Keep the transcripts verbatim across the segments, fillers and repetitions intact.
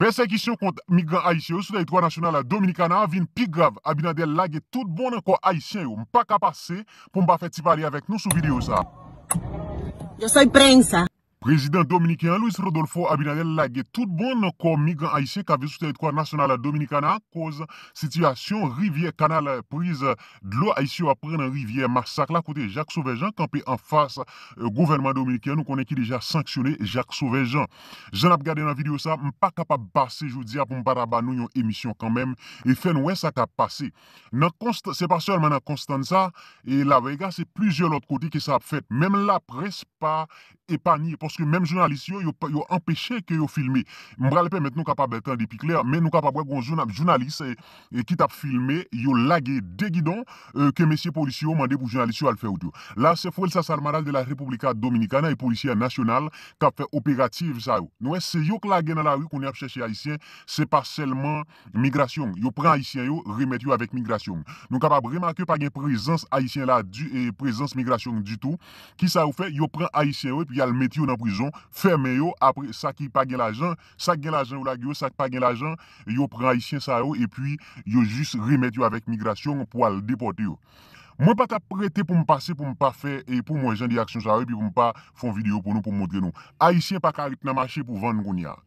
Pèsekisyon kont migran ayisyen yo sou tèritwa nasyonal Dominikana a vin pi grav. Abinader lage tout bon nan kò ayisyen yo. M pa ka pase pou m pa fè ti pale avèk nou sou videyo sa a. Yo soy prensa. Prezidan dominiken an, Luis Rodolfo Abinader, lage tout bon nan kò migran ayisyen k ap viv sou tèritwa nasyonal Dominikana akoz sitiyasyon rivyè kanal priz dlo ayisyen yo ap pran nan rivyè Masak la, kote Jak Sovè Jan kanpe anfas gouvènman dominiken an, nou konnen ki deja sanksyone Jak Sovè Jan. Jan n ap gade nan videyo sa, m pa kapab pase jodi a pou m pa ta ba nou yon emisyon kanmenm e fè n wè sa k ap pase. Nan Konst, se pa sèlman nan Konstansa e La Vega, se plizyè lòt kote ke sa ap fèt. Menm laprès pa epanye, paske menm jounalis yo, yo, yo anpeche ke yo filme. M pral pèmèt nou kapab tande pi klè, men nou kapab wè gon jounalis e, e ki t ap filme, yo lage de gidon e, ke mesye polisye yo mande pou jounalis yo al fè wout yo. La, se Fuerzas Armadas de la República Dominicana e Policía Nacional k ap fè operativ sa yo. Nou wè, se yo k lage nan lari kounye ap chèche ayisyen, se pa sèlman migrasyon. Yo pran ayisyen yo, remèt yo avèk migrasyon. Nou kapab remake pa gen prezans ayisyen la, di, e, prezans migrasyon ditou. Ki sa yo fè? Yo pran ayisyen yo epi y al mete yo nan prizon, fèmen yo, apre sa ki pa gen lajan, sa k gen lajan yo lage yo, sa k pa gen lajan, yo pran ayisyen sa yo epi yo jis remèt yo avèk migrasyon pou al depòte yo. Mwen pa t ap rete pou m pase pou m pa fè e pou m wè jan de aksyon sa yo epi pou m pa fè yon videyo pou nou pou m montre nou. Ayisyen pa ka ret nan mache pou vann kounye a.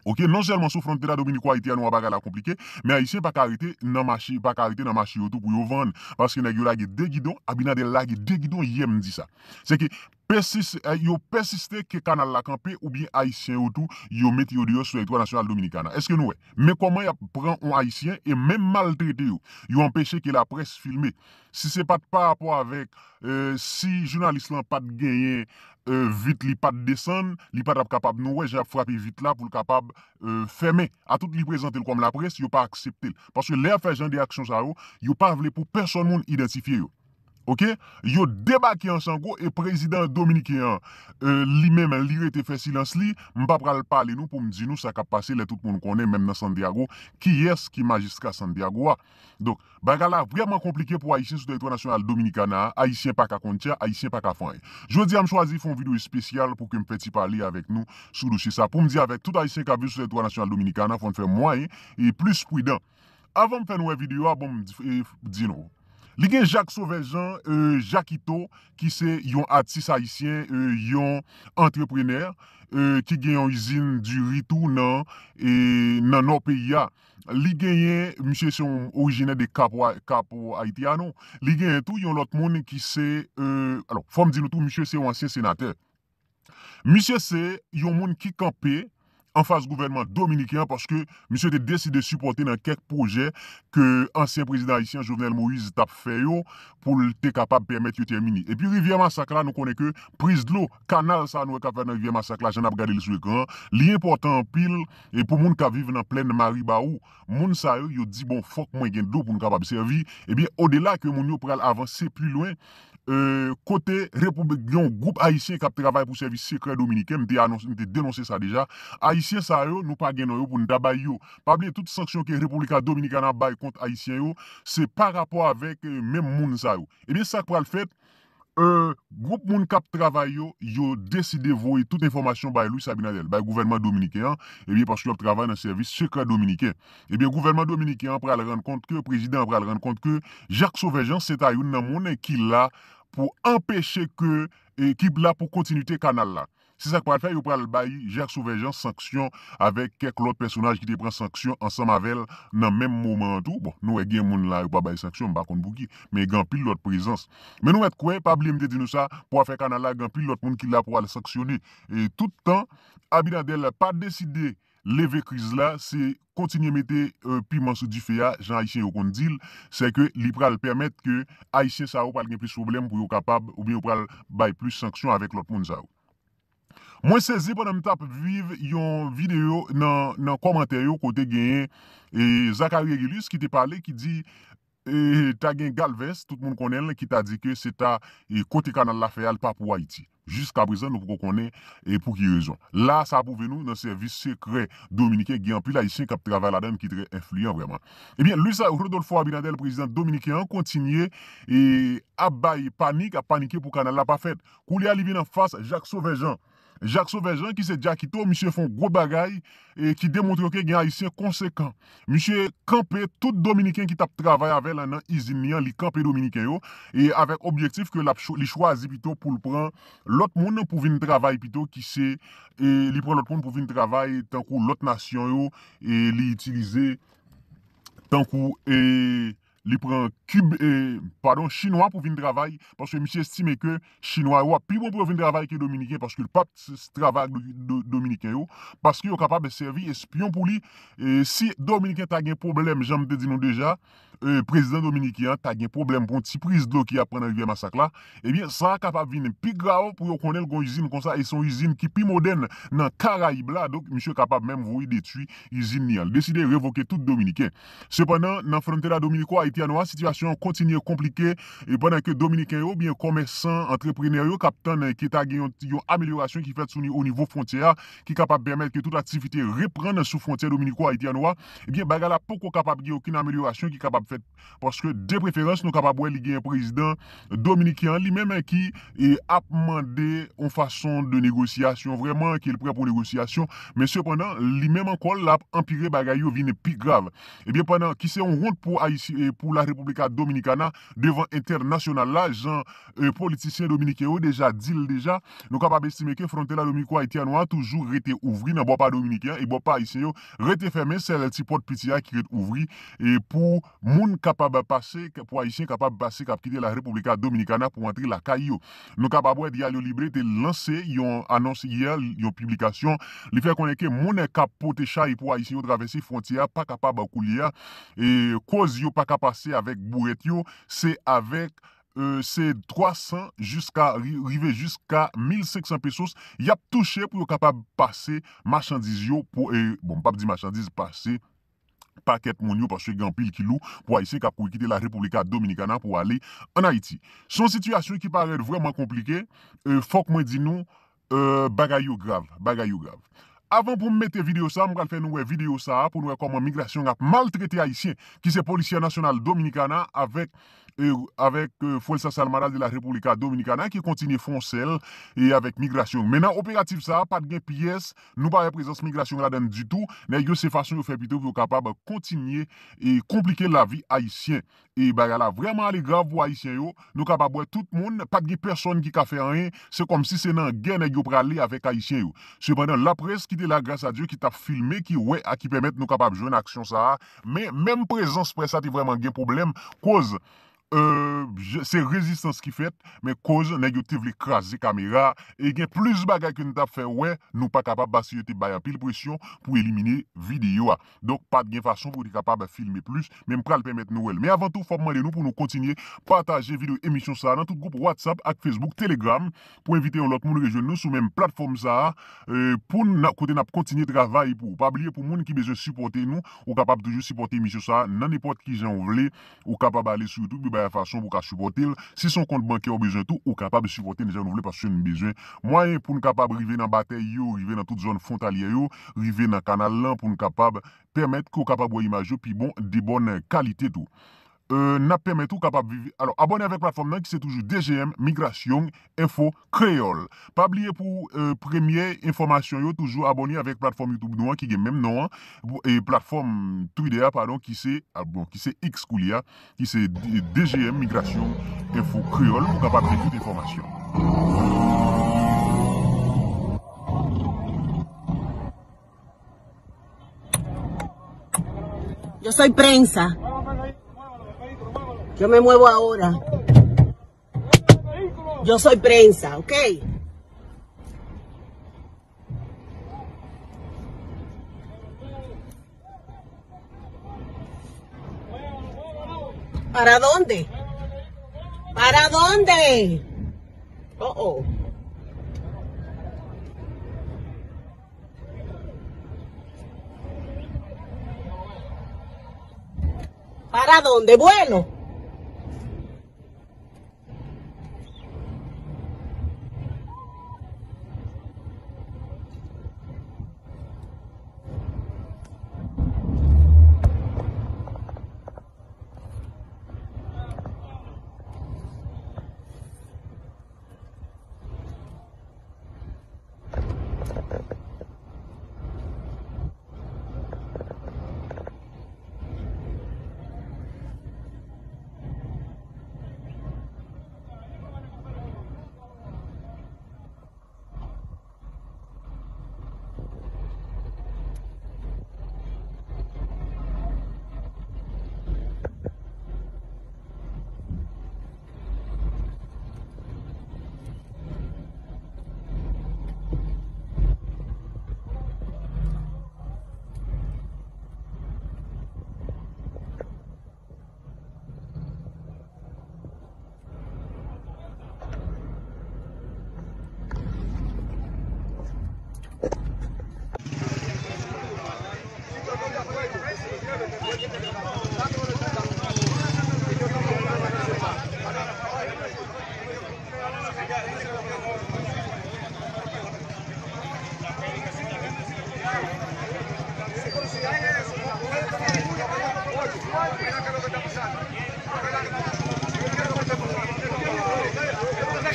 Oke, non sèlman sou frontera dominiko-ayitiyano a bagay la konplike, men ayisyen pa ka rete nan mache, pa ka rete nan mache yo tou pou yo vann, paske nèg yo lage de gidon, Abinader lage de gidon yè m di sa. Se ke pèsis, e, yo pèsiste ke kanal la kanpe oubyen ayisyen yo tou, yo mete yo deyò sou tèritwa nasyonal Dominikana. Èske nou wè? Men kòman y ap pran yon ayisyen e menm maltrete yo. Yo anpeche ke laprès filme. Si se pa t pa rapò avèk, e, si jounalis lan pa t genyen e, vit li pa t desann, li pa t ap kapab, nou wè jan y ap frape vit la pou l kapab e, fèmen. Atout li prezante l kòm laprès, yo pa aksepte l. Paske lè y ap fè jan de aksyon sa yo, yo pa vle pou pèsòn moun idantifye yo. Oke? Yo debake an sango e prezidan dominiken an, e, li menm, li rete fè silans li. M pa pral pale nou pou m di nou sa k ap pase lè tout moun konnen, menm nan Santiago, kiyès ki majistra Santiago a. Donk, bagay la vrèman konplike pou ayisyen sou tèritwa nasyonal Dominikana a. Ayisyen pa ka konn tcha, ayisyen pa ka fè anyen. Jodi a, m chwazi fè yon videyo espesyal pou ke m fè ti pale avèk nou sou dosye sa. Pou m di avèk tout ayisyen k ap viv sou tèritwa nasyonal Dominikana, fò n fè mwayen e plis pridan. Avan m fè n wè videyo a, bon, m di, e, di nou. Li gen Jak Sovè Jan, e, Jakito, ki se yon atis ayisyen, e, yon antreprenè, e, ki gen yon izin diri tou nan, e, nan nò peyi a. Li genyen, misye se yon orijinè de Kapo, Kapo Haitiano. Li genyen tou yon lòt moun ki se, e, alò, fò m di nou tou, misye se yon ansyen senatè. Misye se yon moun ki kanpe anfas gouvènman dominiken an paske misye te deside sipòte nan kèk pwojè ke ansyen prezidan ayisyen Jovenel Moïse t ap fè yo pou l te kapab pèmèt yo tèmine. Epi rivyè Masak la, nou konnen ke priz dlo, kanal sa nou wè k ap fèt nan rivyè Masak la, jan n ap gade l sou ekran an, li enpòtan anpil e pou moun k ap viv nan plèn Maribawou. Moun sa yo, yo di, bon, fòk mwen gen dlo pou n kapab sèvi. Ebyen, odela ke moun yo pral avanse pli lwen, e, kote repiblik, gen yon gwoup ayisyen k ap travay pou sèvis sekrè dominiken, m te anons-, m te denonse sa deja. Ayisyen sa yo, nou pa gen non yo pou n ta bay yo. Pa bliye tout sanksyon ke República Dominicana ap bay kont ayisyen yo, se pa rapò avèk, e, menm moun sa yo. Ebyen, sa k pral fèt, e, gwoup moun k ap travay yo, yo deside voye tout enfòmasyon bay Luis Abinader, bay gouvènman dominiken an, ebyen, paske yo ap travay nan sèvis sekrè dominiken. Ebyen, gouvènman dominiken an pral rann kont ke, prezidan an pral rann kont ke Jak Sovè Jan se ta youn nan moun ki la pou anpeche ke, e, ki la pou kontinite kanal la. Se sa k pral fè, yo pral bay Jak Sovè Jan sanksyon avèk kèk lòt pèsonaj ki te pran sanksyon ansanm avè l nan menm moman an tou. Bon, nou wè gen moun la yo pa bay sanksyon, m pa konn pou ki, men gen anpil lòt prezans. Men nou mèt kwè, pa bliye m te di nou sa, pou afè kanal la, gen anpil lòt moun ki la pou al sanksyone. E tout tan Abinader pa deside leve kriz la, se kontinye mete, e, piman sou dife a, jan ayisyen yo konn di l, se ke li pral pèmèt ke ayisyen sa yo pral gen plis pwoblèm pou yo kapab, oubyen yo pral bay plis sanksyon avèk lòt moun sa yo. Mwen sezi pandan m t ap viv yon videyo nan, nan kòmantè yo kote genyen, e, Zachary Egilus ki te pale, ki di, e, ta gen Galvez, tout moun konnen l, ki ta di ke se ta, e, kote kanal la fè a, l pa pou Ayiti. Jiskaprezan, nou poko konnen, e, pou ki rezon. La, sa pwouve nou, nan sèvis sekrè dominiken, gen anpil ayisyen k ap travay ladan l ki trè enfliyan vrèman. Ebyen, Luis Rodolfo Abinader, prezidan dominiken an, kontinye, e, ap bay panik, ap panike pou kanal la pa fèt. Koulye a, li vin anfas Jak Sovè Jan. Jacques Sauvage lan, ki se Jackito, misye fè yon gwo bagay e ki demontre ke gen Ayisyen konsekan. Misye kanpe tout Dominiken ki t ap travay avè l nan izin li an, li kanpe Dominiken yo, e avèk objektif ke l ap cho-, li chwazi pito pou l pran lòt moun pou vin travay pito, ki se, e li pran lòt moun pou vin travay tankou lòt nasyon yo, e li itilize tankou, e li pran Kib-, e, padon, Chinwa pou vin travay, paske misye estime ke Chinwa yo ap pi bon pou yo vin travay ke Dominiken, paske l p ap s-, s-, travay ak Do-, Do-, Dominiken yo, paske yo kapab sèvi espyon pou li. E si Dominiken ta gen pwoblèm, jan m te di nou deja, e, prezidan dominiken an ta gen pwoblèm pou yon ti priz dlo ki ap pran nan Rivyè Masak la, ebyen, sa a kapab vin pi grav pou yo konnen l gon izin konsa, e se yon izin ki pi modèn nan Karayib la, donk misye kapab menm voye detwi izin li an. L deside revoke tout Dominiken. Sepandan, nan Frontera Dominico Haitiano a, sitiyasyon an kontinye konplike, e pandan ke Dominiken yo, oubyen komèsan, antreprenè yo, k ap tann ke ta gen yon, yon amelyorasyon ki fèt sou ni-, o nivo fwontyè a, ki kapab pèmèt ke tout aktivite reprann sou fwontyè Dominico Haitiano a, ebyen, bagay la poko kapab gen okenn amelyorasyon ki kapab fèt, paske de preferans, nou kapab wè li gen prezidan dominiken an, li menm ki, e, ap mande yon fason de negosyasyon, vrèman, ke l prè pou negosyasyon, men sepandan, li menm ankò, l ap anpire bagay yo vin pi grav. Ebyen, pandan ki se yon wont pou Ayiti, e, pou la República Dominicana devan entènasyonal la, jan, e, politisyen dominiken yo deja di l deja, nou kapab estime ke Frontera Dominico Haitiano a toujou rete ouvri nan bò pa dominiken an, e bò pa ayisyen yo rete fèmen, sèl ti pòt piti a ki ret ouvri, e pou moun kapab pase, pou Ayisyen kapab pase, k ap kite la República Dominicana pou antre lakay yo. Nou kapab wè Diario Libre te lanse yon anons yè, yon piblikasyon. Li fè konnen ke moun k ap pote chay pou Ayisyen yo travèse fwontyè a pa kapab koulye a. E koz yo pa ka pase avèk bourèt yo, se avèk, e, se twa san jiska, ri-, rive jiska mil senk san pesos. Y ap touche pou yo kapab pase machandiz yo pou, e, bon, m p ap di machandiz, pase pakèt moun yo, paske gen anpil ki lou pou Ayisyen k ap kouri kite la República Dominicana pou ale ann Ayiti. Se yon sitiyasyon ki parèt vrèman konplike, e, fòk mwen di nou, e, bagay yo grav, bagay yo grav. Avan pou m mete videyo sa, m pral fè nou wè videyo sa a pou nou wè kòman migrasyon ap maltrete Ayisyen, ki se Policía Nacional Dominicana avèk, e, avèk, e, Fuerzas Armadas de la República Dominicana ki kontinye fè yon sèl, e, avèk migrasyon. Men nan operatif sa a, pa t gen pyès, nou pa wè prezans migrasyon ladan l ditou. Nèg yo, se fason yo fè pito pou yo kapab kontinye e konplike lavi Ayisyen. E bagay la vrèman ale grav pou Ayisyen yo. Nou kapab wè tout moun, pa t gen pèsonn ki ka fè anyen. Se kòmsi se nan gè nèg yo prale avèk Ayisyen yo. Sepandan, laprès ki te la, gras a Dye, ki t ap filme, ki wè a ki pèmèt nou kapab jwenn aksyon sa a. Men, menm prezans près la te vrèman gen pwoblèm, koz, e, je, se rezistans ki fèt, men koz nèg yo te vle kraze kamera, e gen plis bagay ke nou t ap fè wè, nou pa kapab, paske yo te bay anpil presyon pou elimine videyo a. Donk, pa t gen fason pou yo te kapab filme plis, men m pral pèmèt nou wè l. Men avan tou, fò m mande nou pou nou kontinye pataje videyo emisyon sa a nan tout gwoup WhatsApp ak Facebook, Telegram, pou envite yon lòt moun rejwenn nou sou menm platfòm sa a, e, pou n, kote n ap kontinye travay pou ou. Pa bliye, pou moun ki bezwen sipòte nou, ou kapab toujou sipòte emisyon sa a nan nenpòt ki jan ou vle. Ou kapab ale sou YouTube, yo bay fason pou w ka sipòte l. Si se yon kont bankè ou bezwen tou, ou kapab sipòte n jan nou vle, paske n bezwen mwayen pou n kapab rive nan batèy yo, rive nan tout zòn fwontalyè yo, rive nan kanal lan, pou n kapab pèmèt ke w kapab wè imaj yo pi bon, de bòn kalite tou. E, n ap pèmèt ou kapab viv. Alò, abòne avèk platfòm nan ki se toujou D G M Migrasyon Enfo Kreyòl. Pa bliye pou, e, premye enfòmasyon yo, toujou abòne avèk platfòm YouTube nou an ki gen menm non an, pou, e, platfòm Twitter a, padon, ki se, a, bon, ki se X koulye a, ki se D-, D G M Migrasyon Enfo Kreyòl, pou kapab gen tout enfòmasyon. Yo soy prensa. Yo me muevo ahora. Yo soy prensa, ¿ok? ¿Para dónde? ¿Para dónde? Oh, oh. ¿Para dónde? Bueno.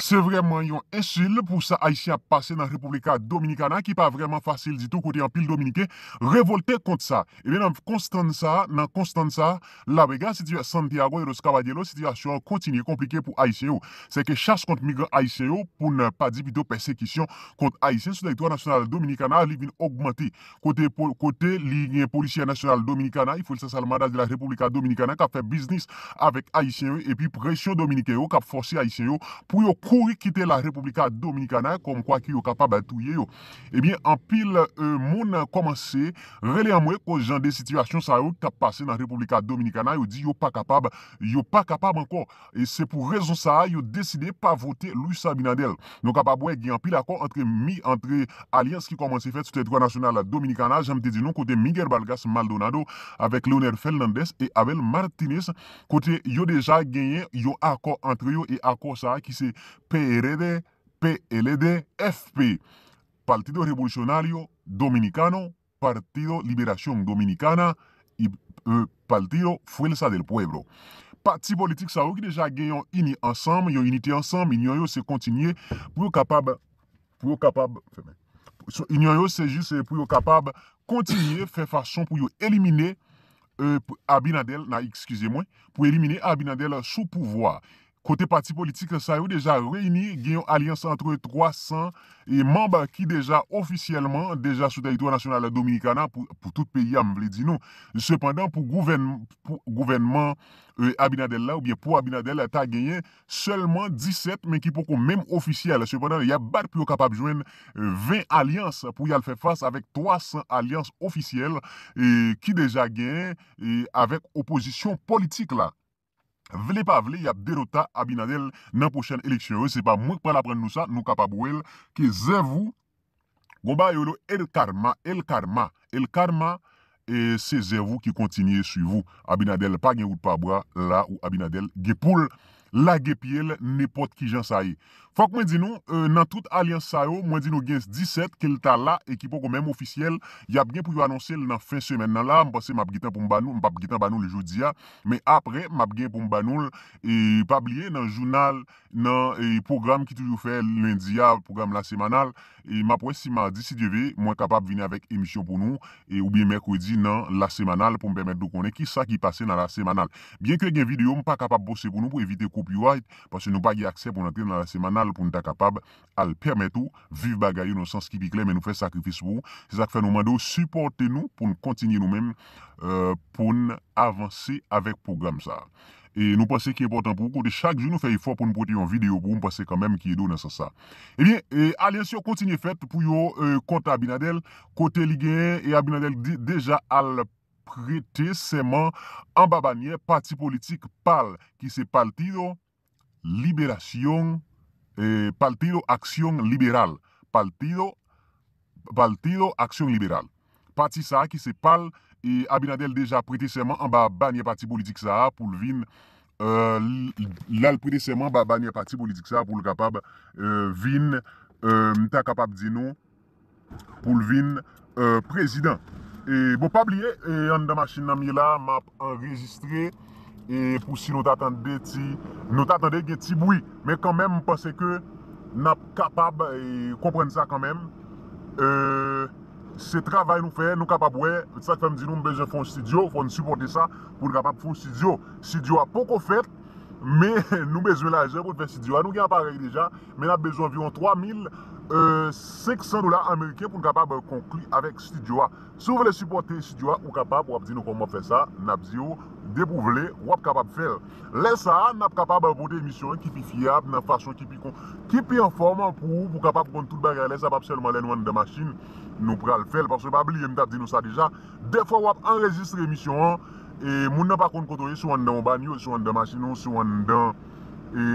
Se vrèman yon ensil pou sa Ayisyen ap pase nan República Dominicana ki pa vrèman fasil ditou, kote anpil Dominiken revòlte kont sa. Ebyen, nan Constanza, nan Constanza, La Vega, sitiya-, Santiago de los Caballeros, sitiyasyon an kontinye konplike pou Ayisyen yo. Se ke chas kont migran ayisyen yo, pou n pa di pito pèsekisyon kont Ayisyen sou tèritwa nasyonal Dominikana, li vin ogmante. Kote, kote li gen Policía Nacional Dominicana y Fuerzas Armadas de la República Dominicana k ap fè biznis avèk Ayisyen yo, epi presyon Dominiken yo k ap fòse Ayisyen yo pou yo kouri kite la República Dominicana, kòmkwa ki yo kapab touye yo. Ebyen, anpil moun kòmanse rele anmwe koz jan de sitiyasyon sa yo k ap pase nan República Dominicana, yo di yo pa kapab, yo pa kapab ankò. E se pou rezon sa a yo deside pa vote Luis Abinader. Nou kapab wè gen anpil akò antre mi antre alyans ki kòmanse fèt sou tèritwa nasyonal Dominikana, jan m te di nou, kote Miguel Balgas Maldonado avèk Leonel Fernandez e Abel Martinez, kote yo deja genyen yon akò antre yo, e akò sa a ki se P R D, P L D, F P, Partido Revolucionario Dominicano, Partido Liberación Dominicana, y Partido Fuerza del Pueblo. Pati politik sa yo ki deja gen yon ini ansanm, yon inite ansanm, inyon yo se kontinye pou yo kapab, pou yo kapab, fèmen. Inyon yo se jis pou yo kapab kontinye fè fason pou yo elimine Abinader, na, eskize mwen, pou elimine Abinader sou pouvwa. Kote pati politik sa yo deja reyini, gen yon alyans antre twa san e manm ki deja ofisyèlman deja sou tèritwa nasyonal Dominikana pou, pou tout peyi a, m vle di nou. Sepandan, pou gouvèn-, pou gouvènman e, Abinader la, oubyen pou Abinader la, ta genyen sèlman disèt, men ki poko menm ofisyèl. Sepandan, y ap bat pou yo kapab jwenn e, ven alyans pou y al fè fas avèk twa san alyans ofisyèl e, ki deja genyen e, avèk opozisyon politik la. Vle pa vle, y ap derota Abinader nan pwochèn eleksyon yo. Se pa mwen k pral aprann nou sa, nou kapab wè l ke zèv ou, gon bagay yo rele El Karma, El Karma, El Karma, e se zèv ou ki kontinye swiv ou. Abinader pa gen wout pa bwa la ou Abinader gen pou l lage pye l nenpòt ki jan sa ye. Fòk mwen di nou, e, nan tout alyans sa yo, mwen di nou gen disèt ke l ta la e ki poko menm ofisyèl, y ap gen pou yo anonse l nan fen semèn nan la. M panse m ap gentan pou m ba nou, m p ap gentan ba nou l jodi a, men apre, m ap gen pou m ba nou l. E pa bliye, nan jounal, nan e, pwogram ki toujou fè lendi a, pwogram La Semanal, e m ap wè si madi, si Dye vle, mwen kapab vini avèk emisyon pou nou, e, oubyen mèkredi nan La Semanal pou m pèmèt nou konnen ki sa ki pase nan La Semanal. Byenke gen videyo m pa kapab poste pou nou pou evite copyright, paske nou pa gen aksè pou n antre nan La Semanal pou n ta kapab al pèmèt ou viv bagay yo nan sans ki pi klè, men nou fè sakrifis pou ou. Se sa k fè nou mande w sipòte nou pou n kontinye nou menm, e, pou n avanse avèk pwogram sa a. E nou panse ki enpòtan pou ou, kote chak jou nou fè efò pou n pote yon videyo pou ou, m panse kanmenm ki ede w nan sans sa. Ebyen, e, alyans yo kontinye fèt pou yo, e, kont Abinader, kote li genyen, e Abinader di, deja al prete sèman anba banyè pati politik PAL, ki se Partido Liberación, e, Partido Acción Liberal, Partido, Partido Acción Liberal. Pati sa a ki se PAL, e Abinader deja prete sèman anba banyè pati politik sa a pou l vin, e, l-, l al prete sèman anba banyè pati politik sa a pou l kapab, e, vin, e, m ta kapab di nou, pou l vin, e, prezidan. E, bon, pa bliye, e, anndan machin nan m ye la, m ap anrejistre, e, pou si nou ta tande ti, nou ta tande gen ti bwi. Men kanmenm, m panse ke n ap kapab, e, konprann sa kanmenm. E, se travay nou fè, nou kapab wè, sa k fè m di nou m bezwen fè yon estidyo, fò n sipòte sa pou n kapab fè yon estidyo. Estidyo a poko fèt, men nou bezwen lajan pou n fè estidyo a. Nou gen aparèy deja, men n ap bezwen anviwon twa mil senk san dola ameriken pou n kapab konkli avèk estidyo a. Si w vle sipòte estidyo a, ou kapab, w ap di nou kòman w ap fè sa, n ap di w, depi w vle, w ap kapab fè l. Lè sa a, n ap kapab pote emisyon an ki pi fyab, nan fason ki pi kon-, ki pi anfòm pou ou, pou w kapab konn tout bagay. Lè sa a p ap sèlman lè nou anndan machin, nou pral fè l. Paske pa bliye, m t ap di nou sa deja, dèfwa w ap anrejistre emisyon an, e moun nan pa konn kote w ye, si w anndan yon banyo, si w anndan machin ou, si w anndan, e,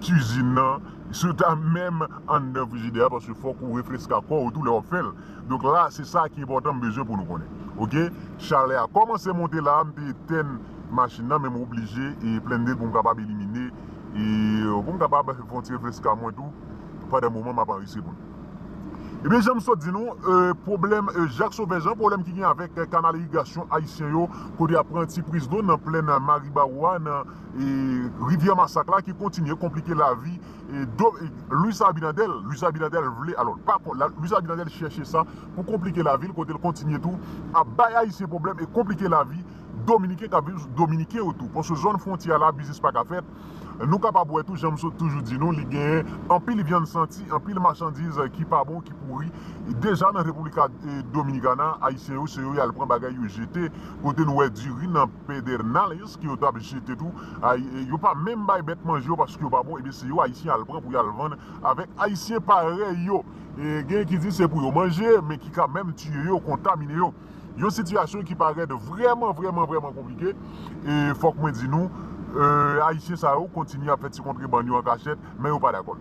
kizin nan, si w ta menm anndan frijidè a, paske fòk ou refreska kò w tou lè w ap fè l. Donk la, se sa ki enpòtan, m bezwen pou nou konnen. Oke? Chalè a kòmanse monte la, m te etèn machin nan, men m oblije e plende l pou m kapab elimine, e pou m kapab fè yon ti refreska mwen tou, pandan moman m ap anrejistre pou nou. Ebyen, jan m sot di nou, e, pwoblèm, e, Jak Sovè Jan, pwoblèm ki gen avèk, e, kanal irigasyon ayisyen yo, kote y ap pran ti priz dlo nan plèn Maribawou a, nan, e, rivyè Masak la, ki kontinye konplike lavi e, do, e, Luis Abinader, Luis Abinader vle, alò, pa kon, la, Luis Abinader chèche sa pou konplike lavi l, kote l kontinye tou ap bay Ayisyen pwoblèm e konplike lavi Dominiken k ap viv, Dominiken yo tou. Paske zòn fwontyè a la, biznis pa ka fèt. Nou kapab wè tou, jan m sot toujou di nou, li genyen anpil vyann santi, anpil machandiz ki pa bon, ki pouri. Deja nan República, e, Dominicana, Ayisyen yo, se yo y al pran bagay yo jete. Kote nou wè diri nan Pedernales, ke yo t ap jete tou. Ay, e, yo pa menm bay bèt manje yo paske yo pa bon, ebyen se yo Ayisyen al pran pou y al vann avèk Ayisyen parèy yo. E, gen ki di se pou yo manje, men ki ka menm tiye yo, kontamine yo. Yon sitiyasyon ki parèt vrèman, vrèman, vrèman konplike. E fòk mwen di nou, e, Ayisyen sa yo kontinye ap fè ti kontrebann yo an kachèt, men yo pa dakò.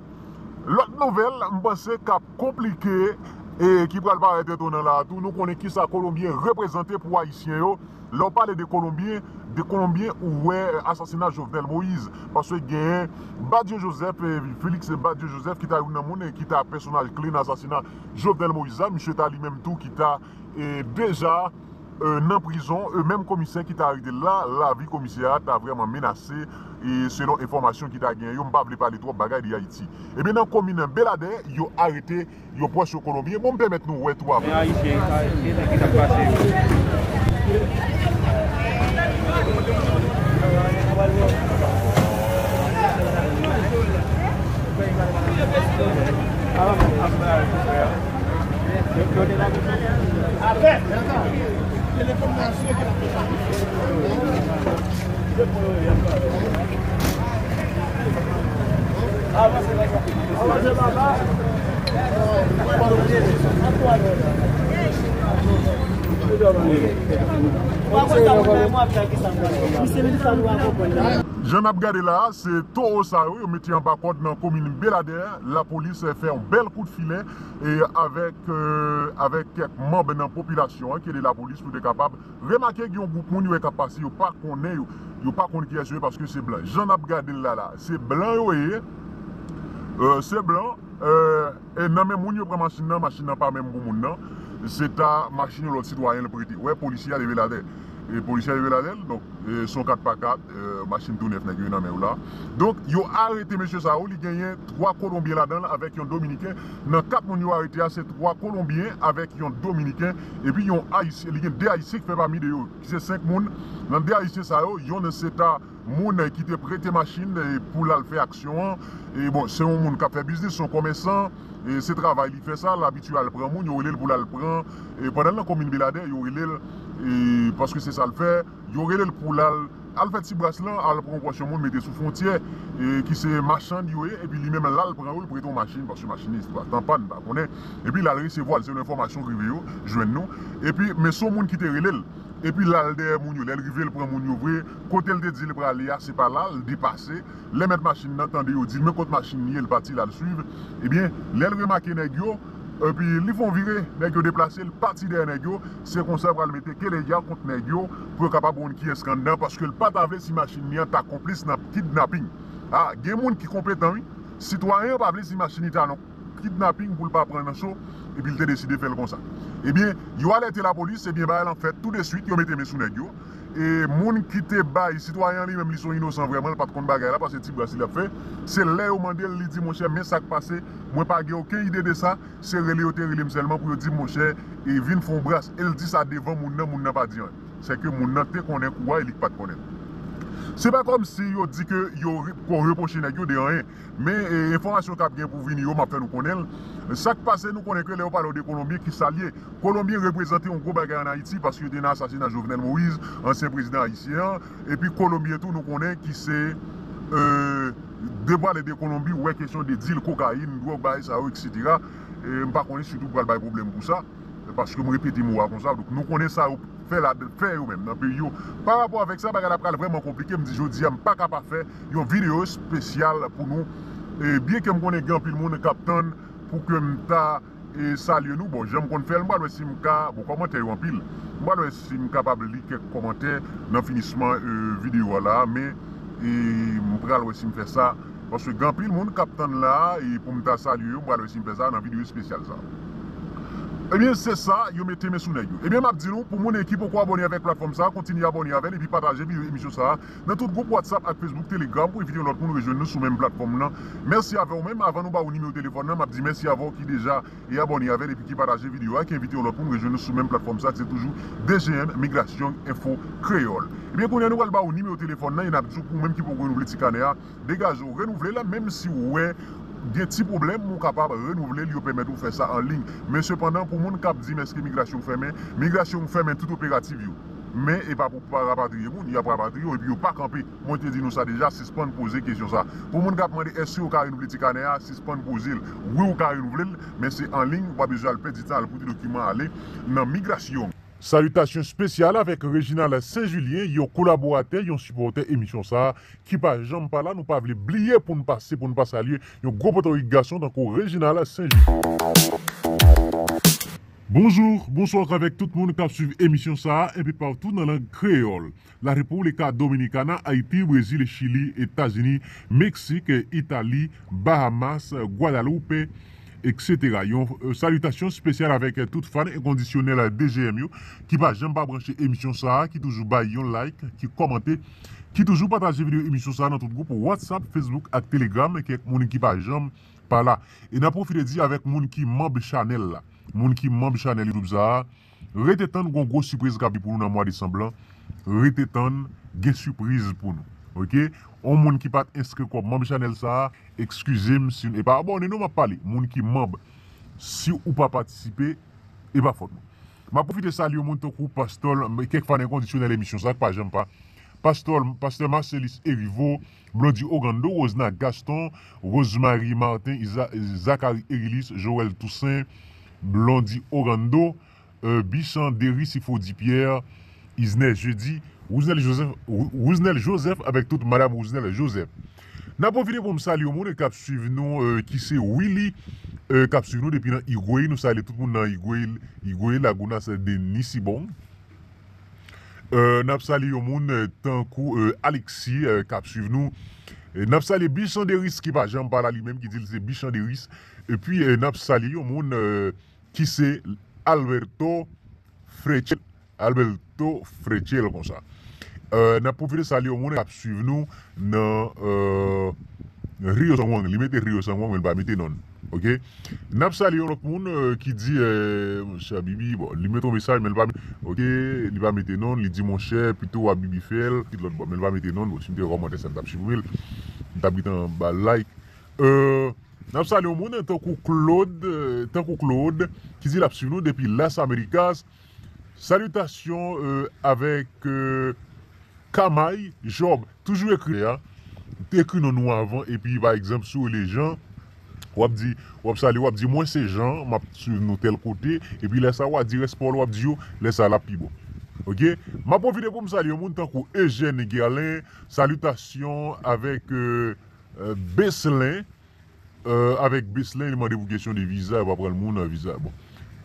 Lòt nouvèl, m panse k ap konplike e ki pral parèt etonan la a tou, nou konnen kisa Kolonbyen reprezante pou Ayisyen yo. Lè w pale de Kolonbyen, de Kolonbyen ou wè asasina Jovenel Moïse. Paske genyen Badio Joseph, e, Félix Badio Joseph ki ta youn nan moun e ki ta pèsonaj kle nan asasina Jovenel Moïse la. Misye ta li menm tou ki ta e, deja, e, nan prizon, e, menm komisè ki ta arete l la, lavi komisè a ta vrèman menase, e, selon enfòmasyon ki ta gen yo, m pa vle pale twòp bagay de Ayiti. Ebyen, nan komin Beladè, yo arete yon pwòch yo Kolonbyen. Bon, m pèmèt nou wè tou avè. Men Ayisyen, sa, se sa ki t ap pase yo. Jan n ap gade la a, se towo sa yo, yo mete anba kòd nan komin Beladè. Lapolis fè yon bèl kout filè e avèk, e, avèk kèk manm nan popilasyon an ki ede lapolis pou te kapab remake gen yon gwoup moun yo wè k ap pase, yo pa konnen yo, yo pa konn kiyès yo ye paske se blan. Jan n ap gade l la la, se blan yo ye, e, se blan, e, e nan men moun yo pran machin nan, machin nan pa menm pou moun nan, se ta machin yon lòt sitwayen l prete. Wè, polisye a leve latè. E polisye a leve latè l, donk, e, se yon kat pa kat, e, machin tou nèf nèg yo nan men yo la. Donk, yo arete mesye sa yo, li genyen twa Kolonbyen ladan l avèk yon Dominiken. Nan kat moun yo arete a, se twa Kolonbyen avèk yon Dominiken, epi yon Ayisyen, li gen de Ayisyen ki fè pami de yo, ki se senk moun. Nan de Ayisyen sa yo, yonn se ta moun ki te prete machin, e, pou l al fè aksyon an. E bon, se yon moun k ap fè biznis, se yon kòmèsan, e se travay li fè sa, l abitye al pran moun, yo rele l pou l al pran, e pandan l nan komin Beladè, yo rele l, e paske se sa l fè, yo rele l pou l al, al fè ti bras lan, al pran yon pòsyon moun mete sou fwontyè, e ki se machann yo ye, epi li menm l al pran yo, l prete yon machin, paske machin li pa t an pàn, m pa konnen, epi l al resevwa l, selon enfòmasyon k rive yo, jwenn nou, epi, men se yon moun ki te rele l, epi l al dèyè moun yo, lè l rive l pran moun yo vre, kote l te di l prale a, se pa la, l depase, lè mèt machin nan tande yo di l men kot machin li ye, l pati, l al swiv, ebyen, lè l remake nèg yo, epi li fè yon vire, nèg yo deplase, l pati dèyè nèg yo, se konsa yo pral mete keleya kont nèg yo, pou yo kapab wè kiyès k anndan, paske l pa ta vle si machin li an ta konplis nan kidnaping. A, gen moun ki konpetan, wi, sitwayen an pa vle si machin li ta nan kidnaping pou l pa pran nan cho, epi l te deside fè l konsa. Ebyen, yo alète lapolis, ebyen, bagay lan fèt tou de swit, yo mete men sou nèg yo. E moun ki te bay, sitwayen an li menm, li se yon inosan vrèman, l pa t konn bagay la, paske ti bras li l ap fè. Se lè yo mande l, li di, monchè, men sa k pase, mwen pa gen okenn ide de sa, se rele yo te rele m sèlman pou yo di m, monchè, e vin fè yon bras. E l di sa devan moun nan, moun nan pa di anyen. Sèke moun nan te konnen kou a, e li k pa t konnen. Se pa kòmsi yo di ke yo re-, ko repwoche nèg yo de anyen. Men, e, enfòmasyon k ap gen pou vini yo, m ap fè nou konnen l. Sa k pase, nou konnen ke lè yo pale w de Kolonbyen, ki sa l ye? Kolonbyen reprezante yon gwo bagay ann Ayiti, paske yo te nan asasina Jovenel Moïse, ansyen prezidan ayisyen an. Epi Kolonbyen tou, nou konnen ki se, e, de pale de Kolonbi, ou wè kesyon de dil kokayin, dwòg, bagay sa yo, etsetera. E, m pa konnen si tou pral bay pwoblèm pou sa. Paske m repete mo a konsa, donk nou konnen sa yo fè la, fè yo menm nan peyi yo. Pa rapò avèk sa, bagay la pral vrèman konplike. M di jodi a, m pa ka pa fè yon videyo espesyal pou nou. E byen ke m konnen gen anpil moun k ap tann pou ke m ta, e, salye nou. Bon, jan m konn fè l, m pral wè si m ka, bon, kòmantè yo anpil. M pral wè si m kapab li kèk kòmantè nan finisman, e, videyo a la, men, e, m pral wè si m fè sa. Paske gen anpil moun k ap tann la, e pou m ta salye yo, m pral wè si m fè sa nan videyo espesyal sa. Ebyen, se sa, yo mete men sou nèg yo. Ebyen, m ap di nou, pou moun ki poko abòne avèk platfòm sa a, kontinye abòne avè l epi pataje videyo emisyon sa a nan tout gwoup WhatsApp ak Facebook, Telegram, pou evite yon lòt moun rejwenn nou sou menm platfòm nan. Mèsi avè w menm. Avan nou ba ou nimewo telefòn nan, m ap di mèsi avè w ki deja e abòne avè l epi ki pataje videyo a, ki envite yon lòt moun rejwenn nou sou menm platfòm sa a, ki se toujou D G M Migrasyon Enfo Kreyòl. Ebyen, kounye a nou pral ba ou nimewo telefòn nan e n ap di w pou ou menm ki poko renouvle ti kanè a, degaje w, renouvle l, menm si w wè gen ti pwoblèm, ou kapab renouvle l, yo pèmèt ou fè sa an liy. Men sepandan, pou moun k ap di m èske migrasyon fèmen, migrasyon fèmen tout operativ yo. Men e pa pou pa rapatriye moun, y ap rapatriye w epi yo pa kanpe. Mwen te di nou sa deja, sispann poze kesyon sa. Pou moun k ap mande èske ou ka renouvle ti kanè a, sispann poze l. Wi, ou ka renouvle l, men se an liy, ou pa bezwen al pèdi tan al pote dokiman ale nan migrasyon. Salitasyon espesyal avèk Reginald Saint Julien, yon kolaboratè, yon sipòtè emisyon sa a, ki pa janm pa la, nou pa vle bliye pou n pase, pou n pa salye yon gwo pòtokrik gason tankou Reginald Saint Julien. Bonjou, bonswa avèk tout moun k ap swiv emisyon sa a, enpe patou nan lang kreyòl. La República Dominicana, Ayiti, Brezil, Chili, Etazini, Meksik, Itali, Bahamas, Gwadalwoupe, etsetera. Yon, euh, salitasyon espesyal avèk, euh, tout fan enkondisyonèl D G M yo, ki pa janm pa branche emisyon sa a, ki toujou bay yon like, ki kòmante, ki toujou pataje videyo emisyon sa a nan tout gwoup WhatsApp, Facebook ak Telegram, kèk moun ki pa janm pa la. E n ap pwofite di avèk moun ki manb chanèl la, moun ki manb chanèl YouTube sa a, rete tann, gon gwo sipriz k ap vini pou nou nan mwa desanm lan. Rete tann, gen sipriz pou nou. Oke? On moun ki pa t enskri kòm manb chanèl sa a, eskize m si, e pa abòne non m ap pale, moun ki manb, si ou pa patisipe, e pa fòt mwen. M ap pwofite salye yon moun tankou Pastòl, kèk fan enkondisyonèl emisyon sa a k pa janm pa. Pastòl, Pastè Marcelis Erivo, Blondy Ogando, Rosna Gaston, Rosemary Martin, Isa- Zachary Erilis, Joël Toussaint, Blondy Ogando, euh, Bichan Deris, Ifodi Pierre, Isner Jeudi, Rousenel Joseph, Rou- Rousenel Joseph avèk tout Madam Rousenel Joseph. N ap pwofite pou m salye yon moun k ap swiv nou, euh, ki se Willy, euh, k ap swiv nou depi nan Higüey. Nou salye tout moun nan Higüey, Higüey, Lagunas de Nisibong. Euh, n ap salye yon moun, euh, tankou, euh, Alexis, euh, k ap swiv nou. Euh, n ap salye Bichan Deris ki pa janm pa la li menm, ki di l se Bichan Deris. Epi, euh, n ap salye yon moun, euh, ki se Alberto Frechel. Alberto Frechel konsa. Euh, n ap pwofite salye yon moun k ap swiv nou nan, euh, Rio San Juan. Li mete Rio San Juan, men li pa mete non l. Oke? N ap salye yon lòt moun, euh, ki di, euh, monchè Bibi, bon, li mete yon mesaj, men li pa, oke, li pa mete non l, li di, monchè, pito w ap Bibi fè l, ki lòt bò, men li pa mete non l, bon, si m te wè kòmantè sa, m t ap siprime l, m t ap gentan ba l like. Euh, n ap salye yon moun, tankou Claude, euh, tankou Claude, ki di l ap swiv nou depi Las Americas. Salitasyon, euh, avèk, euh, Kamay Job, toujou ekri a. Te ekri non nou avan, epi pa egzanp, si w rele Jan, w ap di, w ap salye, w ap di, mwen se Jan, m ap swiv nou tèl kote, epi lè sa w a di rès pawòl w ap di yo, lè sa l ap pi bon. Oke? M ap pwofite pou m salye yon moun tankou Eugène Guerlin, salitasyon avèk, euh, euh, Beslin, euh, avèk Beslin, li mande pou kesyon de viza, yo pa pran moun nan viza. Bon.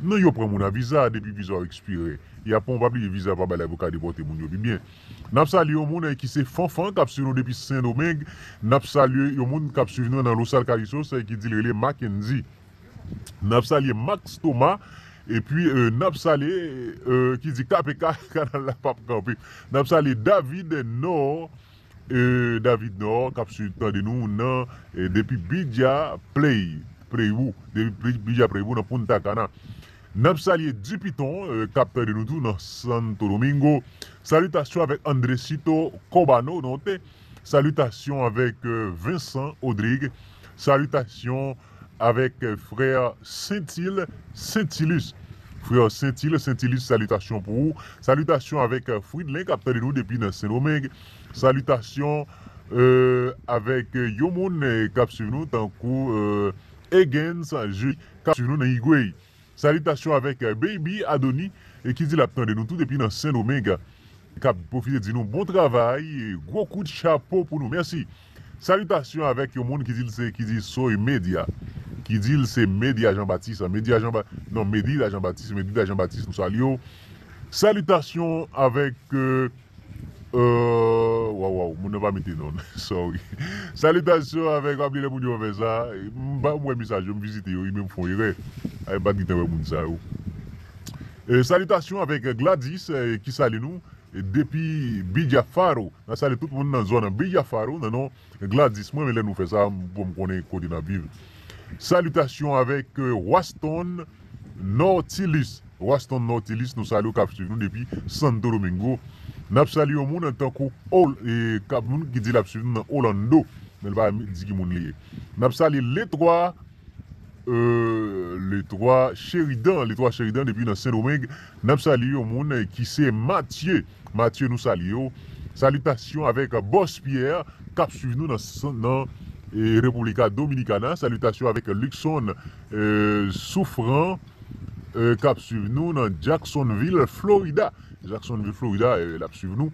Non, yo pran moun nan viza, depi viza w ekspire. Y ap pran, pa bliye viza pa bay la pou ka depòte moun yo pi byen. N ap salye yon moun, eh, ki se Fanfan, k ap swiv nou depi Sendomeng. N ap salye yon moun k ap swiv nou nan Los Alcarrizos, eh, ki di l rele Mackenzie. N ap salye Max Thomas, epi, eh, n ap salye, eh, ki di K P K, kanal la p ap kanpe. N ap salye David Nord, eh, David Nord, k ap swiv tande nou nan, eh, depi Bidja Play, Playou, depi Bidja Playou nan Punta Cana. N ap salye Dupiton, eh, k ap tande nou tou nan Santo Domingo. Salitasyon avèk Andresito Cobano, note. Salitasyon avèk, eh, Vincent Rodrigue. Salitasyon avèk, eh, frè Sentil, Sentilus. Frè Sentil, Sentilus, salitasyon pou ou. Salitasyon avèk, eh, Fridlin k ap tande nou depi nan Sendomeng. Salitasyon, eh, avèk, eh, yon moun, eh, k ap swiv nou tankou, eh, Egens Jules k ap swiv nou nan Higüey. Salitasyon avèk, eh, Baby Adoni, e ki di l ap tande nou tou depi nan Sendomeng. K ap pwofite di nou bon travay, gwo kout chapo pou nou. Mèsi. Salitasyon avèk yon moun ki di l se, ki di Soy Media. Ki di l se Media Jean Baptiste. Media Jean Ba-, non, Medida Jean Baptiste, Medida Jean Baptiste, nou salye w. Salitasyon avèk, eh, eh, waw, waw, moun nan pa mete non. Sorry. Salitasyon avèk, w ap li lè moun yo fè sa. M pa wè mesaj yo, m vizite yo, wi, men m fè yon erè. Ay, m pa t gentan wè moun sa yo. E, salitasyon avèk Gladys, e, ki salye nou, e, depi Bijafaro. N ap salye tout moun nan zòn Bijafaro, nan non Gladys. Mwen, men lè nou fè sa, m, pou m konnen kote n ap viv. Salitasyon avèk, e, Waston Nautilus. Waston Nautilus, nou salye w, k ap swiv nou depi Santo Domingo. N ap salye yon moun tankou Ol-, e, k ap, moun ki di l ap swiv nou nan Orlando, men l pa di ki moun li ye. N ap salye Letwa, e, Letwa Sheridan, Letwa Sheridan depi nan Sendomeng. N ap salye yon moun, e, ki se Matye. Matye, nou salye w. Salitasyon avèk Bòs Pyè, k ap swiv nou nan, nan, e, República Dominicana. Salitasyon avèk Luckson, e, Souffrant, e, k ap swiv nou nan Jacksonville, Florida. Jacksonville, Florida, e, l ap swiv nou.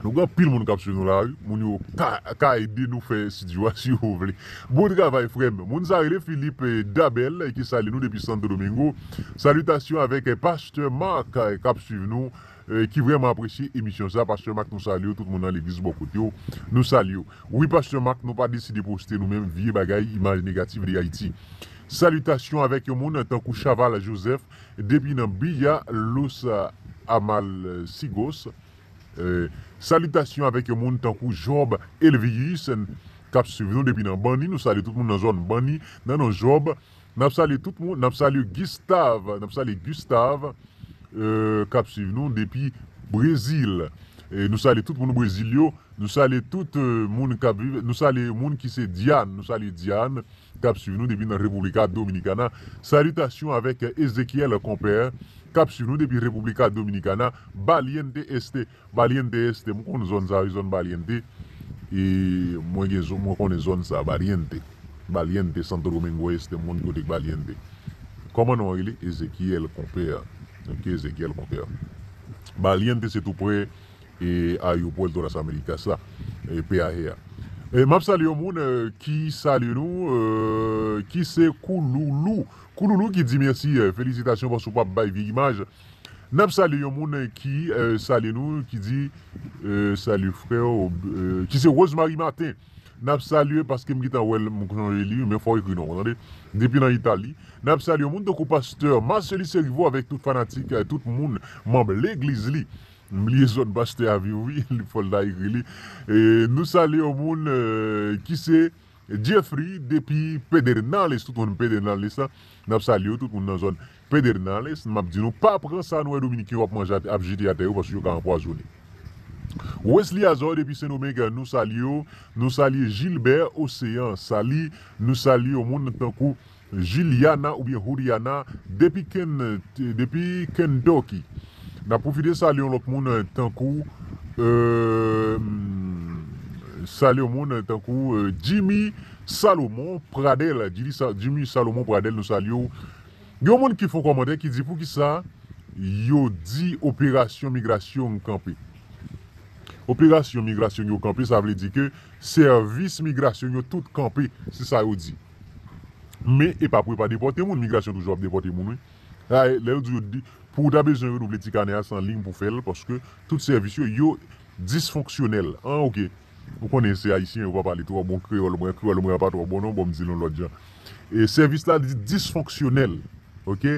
Nou gen anpil moun k ap swiv nou la, wi. Moun yo ka, ka ede nou fè estidyo a, si yo vle. Bon travay, frè m. Moun sa rele Philippe, e, Dabel, e, ki salye nou depi Santo Domingo. Salitasyon avèk, e, Pastè Mark, e, k ap swiv nou, e, ki vrèman apresye emisyon sa. Pastè Mark, nou salye w, tout moun nan legliz bò kote w, nou salye w. Wi, Pastè Mark, nou pa deside poste nou menm, vye bagay, imaj negatif de Ayiti. Salitasyon avèk yon moun tankou Chaval Joseph, depi nan Villa Los Amalsigos. E, salitasyon avèk yon moun tankou Job Elvius, k ap swiv nou depi nan Banni. Nou salye tout moun nan zòn Banni, nan non Job. N ap salye tout moun, n ap salye Gustave, n ap salye Gustave, e, k ap swiv nou depi Brezil. E, nou salye tout moun Brezil yo. Nou salye tout, e, moun k ap viv, nou salye moun ki se Diane, nou salye Diane, k ap swiv nou depi nan República Dominicana. Salitasyon avèk Ezekiel Konpè, k ap swiv nou depi República Dominicana. Baliente Este, Baliente Este, mwen konn zòn sa, wi, zòn Baliente. E mwen gen zòn, mwen konnen zòn sa, Baliente. Baliente, Santo Domingo Este, mwen konn kote Baliente. Kòman non an rele? Ezekiel Konpè. Ok, Ezekiel Konpè. Baliente, se tou prè e, Aeropuerto Las Américas la, e, P A R. E, m ap salye yon moun, e, ki salye nou, e, ki se Kouloulou. Kouloulou ki di mèsi, e, felisitasyon paske w p ap bay vye imaj. N ap salye yon moun, e, ki, e, salye nou, ki di, e, salut frère, e, ki se Rosemary Martin. N ap salye paske m gentan wè l, m sonje li, men fò w ekri non, w tande? Depi nan Itali. N ap salye yon moun tankou pastè Marcely Seriveau avèk tout fanatik, e, tout moun, manm legliz li. M bliye zòn pastè a viv, wi, li fò l ta ekri li. E, nou salye yon moun, e, ki se Jeffrey depi Pedernales, tout moun Pedernales la. N ap salye w, tout moun nan zòn Pedernales. M ap di nou, pa pran sa nou wè Dominiken yo ap manje, ap jete atè yo, paske yo ka anpwazonnen. Wesley Azor depi Sendomeng, nou salye w. Nou salye Gilbert Océan, sali. Nou salye yon moun tankou Juliana oubyen Juliana, depi Ken-, depi Kentucky. N ap pwofite salye yon lòt moun, e, tankou, e, salye yon moun, e, tankou, e, Jimmy Salomon Pradel. Jimmy Sa-, Jimmy Salomon Pradel, nou salye w. Gen yon moun ki fè yon kòmantè ki di, poukisa yo di operasyon migrasyon kanpe? Operasyon migrasyon yo kanpe, sa vle di ke sèvis migrasyon yo tout kanpe, se sa yo di. Men, e pa pou yo pa depòte moun, migrasyon toujou ap depòte moun, wi. A, lè yo di yo di, pou w ta bezwen renouvle ti kanè a, se an liy pou fè l, paske tout sèvis yo, yo disfonksyonèl. An, ok. Ou konnen se ayisyen, yo pa pale twò bon kreyòl, mwen, kreyòl mwen an pa twò bon non, bon, m di l yon lòt jan. E sèvis la di disfonksyonèl, ok?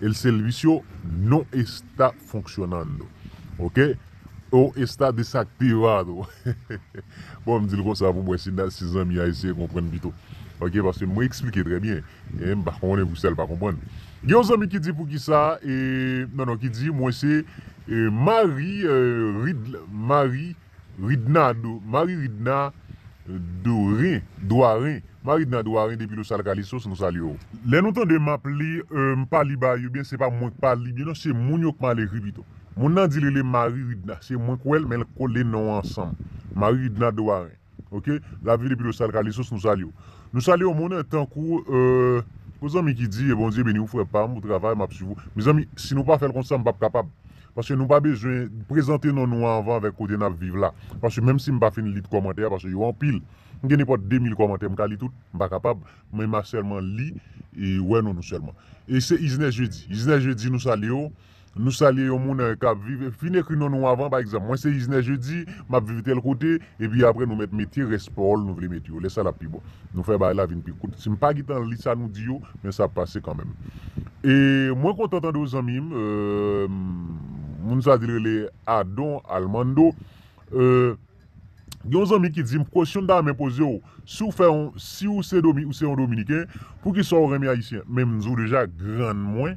El servicio no está funcionando, ok? O está desactivado. Bon, m di l konsa pou m wè si, si zanmi ayisyen konprann pito. Ok, paske mwen eksplike trè byen. E m pa konnen pou sa l pa konprann. Gen yon zanmi ki di poukisa, e, non, non, ki di, mwen se, e, Marie, e, Rid-, Marie Ridna, Do-, Marie Ridna, e, Dorin, Doirin. Marie Ridna Doirin depi Los Alcarrizos, nou salye w. Lè nou tande m ap li, e, m pa li ba yo, byen se pa mwen k pa li byen non, se moun yo k mal ekri pito. Moun nan di l rele Marie Ridna, se mwen k wè l, men l kole non ansanm. Marie Ridna Doirin. Ok? L ap viv depi Los Alcarrizos, nou salye w. Nou salye yon moun tankou, e, yon zanmi ki di, e, Bondye beni w, frè pa m, pou travay, m ap swiv ou. Mezanmi, si nou pa fè l konsa, m p ap kapab. Paske nou pa bezwen prezante non nou anvan avèk kote n ap viv la. Paske menm si m pa fin li tout kòmantè a, paske yo anpil. M gen nenpòt de mil kòmantè, m ka li tout, m pa kapab. Men m a sèlman li e wè non nou sèlman. E se Isner Jeudi. Isner Jeudi, nou salye w. Nou salye yon moun k ap viv, fin ekri non nou avan, pa egzanp, mwen se Isner Jeudi, m ap viv tèl kote, epi apre nou mèt mete rès pawòl nou vle mete yo. Lè sa l ap pi bon. Nou fè bagay la vin pi kout. Si m pa gentan li sa nou di yo, men sa ap pase kanmenm. E mwen kontan tande w zanmi m, euh, moun sa di l rele Adon Almando. Euh, Gen yon zanmi ki di m, kesyon m ta renmen poze w, si w fè yon, si w se Domi, ou se yon Dominiken, poukisa w renmen Ayisyen? Men m di w deja, grann mwen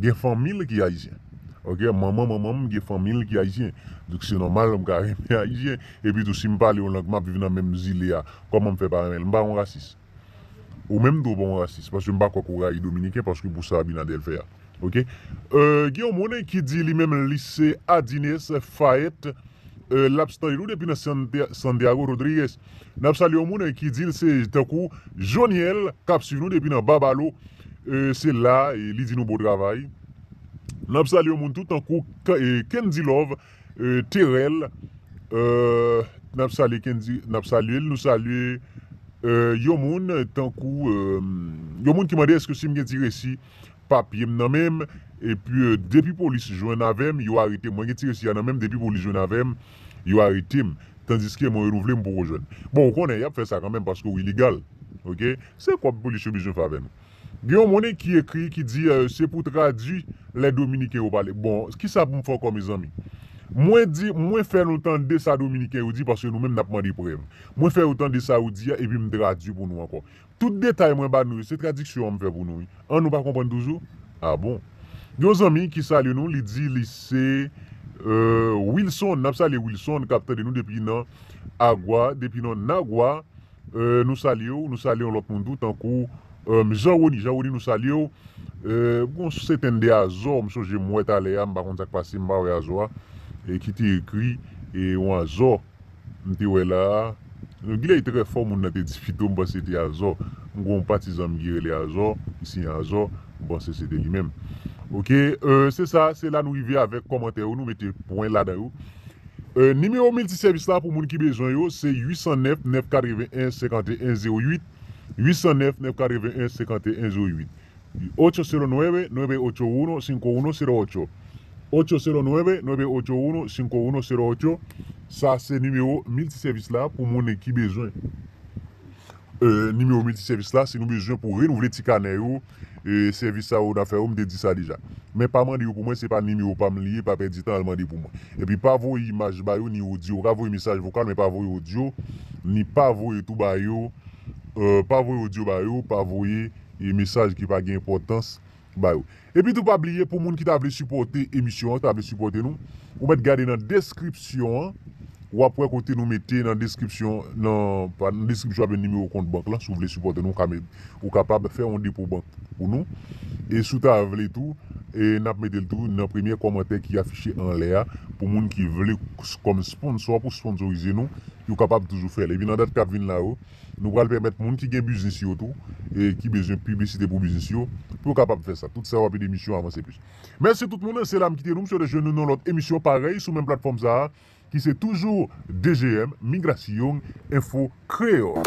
gen fanmi l ki Ayisyen. Ok, manman manman m gen fanmi l ki Ayisyen. Donk se nòmal m ka renmen Ayisyen. Epi tou, si m pale yon lang, m ap viv nan menm zile a, kòman m fè pa renmen l? M pa yon rasis. Ou menm tou w pa yon rasis, paske m pa kwè ke w rayi Dominiken, paske pou sa Abinader fè a. Ok? Euh, gen yon moun ki di li menm li se Adines Fayet, euh, l ap tande nou depi nan Sante-, Santiago Rodriguez. N ap salye yon moun ki di l se tankou Joniel k ap swiv nou depi nan Babalo. Euh, se la, e li di nou bon travay. N ap salye yon moun tou tankou K-, e Kendy Love, euh, Terrell, euh, n ap salye Kendy, n ap salye l, nou salye, euh, yon moun tankou, euh, yon moun ki mande èske si m gen ti resi papye m nan men m, epi, euh, depi polis jwenn avè m, yo arete m. Mwen gen ti resi a nan men m, depi polis jwenn avè m, yo arete m. Tandiske mwen renouvle, m poko jwenn. Bon, ou konnen, y ap fè sa kanmenm paske w ilegal. Ok? Se kòb polis yo bezwen fè avè nou. Gen yon moun ki ekri, ki di, euh, se pou tradui lè Dominiken yo pale. Bon, kisa pou m fè ankò, mezanmi? Mwen di, mwen fè nou tande sa Dominiken yo di, paske nou menm n ap mande prèv. Mwen fè yo tande sa yo di a, epi m tradui pou nou ankò. Tout detay mwen ba nou yo, se tradiksyon an m fè pou nou, wi. An, nou pa konprann toujou? A bon. Gen yon zanmi ki salye nou, li di li se, euh, Wilson. N ap salye Wilson, k ap tande nou depi nan Agwa, depi nan Nagwa. Euh, nou salye w, nou salye yon lòt moun tou, tankou, euh, Jean Rony. Jean Rony, nou salye w. Euh, bon, se tèn de azò, m sonje m wè talè a, m pa konn sa k pase, m pa wè azò a, e ki te ekri, e yon azò, m te wè la a. Gilèy trè fò, moun nan te di pito, m panse se te azò. M gon patizan m ki rele azò, ki siyen azò, m panse se te li menm. Ok, euh, se sa, se la nou rive avèk kòmantè yo, nou mete pwen ladan yo. Euh, nimewo miltisèvis la pou moun ki bezwen yo, se uit san nèf, nèf katreven en, senkanteyen zewo uit, uit san nèf, nèf katreven en, senkanteyen zewo uit. Ocho cero nueve, nueve ocho uno, cinco uno cero ocho. Ocho cero nueve, nueve ocho uno, cinco uno cero ocho. Sa se nimewo miltisèvis la pou moun ki bezwen. Euh, nimewo miltisèvis la, si nou bezwen pou renouvle ti kanè yo, euh, sèvis sa yo n ap fè yo, m te di sa deja. Men pa mande yo pou mwen, se pa nimewo pa m li ye, pa pèdi tan al mande pou mwen. Epi pa voye imaj ba yo, ni odyo. Ou ka voye mesaj vokal, men pa voye odyo, ni pa voye tou ba yo, euh, pa voye odyo ba yo, pa voye, e, mesaj ki pa gen enpòtans ba yo. Epi tou pa bliye, pou moun ki ta vle sipòte emisyon an, ta vle sipòte nou, ou mèt gade nan deskripsyon an, w ap wè kote nou mete nan deskripsyon, nan, pa nan deskripsyon, w ap jwenn nimewo kont bank lan, si w vle sipòte nou, ou ka met, ou kapab fè yon depo bank pou nou. E si w ta vle tou, e n ap mete l tou nan premye kòmantè ki afiche anlè a, pou moun ki vle s-, kòm sponsò, pou sponsorize nou, yo kapab toujou fè l. Epi nan dat k ap vin la yo, nou pral pèmèt moun ki gen biznis yo tou, e ki bezwen piblisite pou biznis yo, pou yo kapab fè sa. Tout sa w ap ede misyon avanse plis. Mèsi tout moun, se la m kite nou, m swete jwenn nou nan lòt emisyon parèy sou menm platfòm sa a, ki se toujou D G M, Migrasyon Enfo Kreyòl.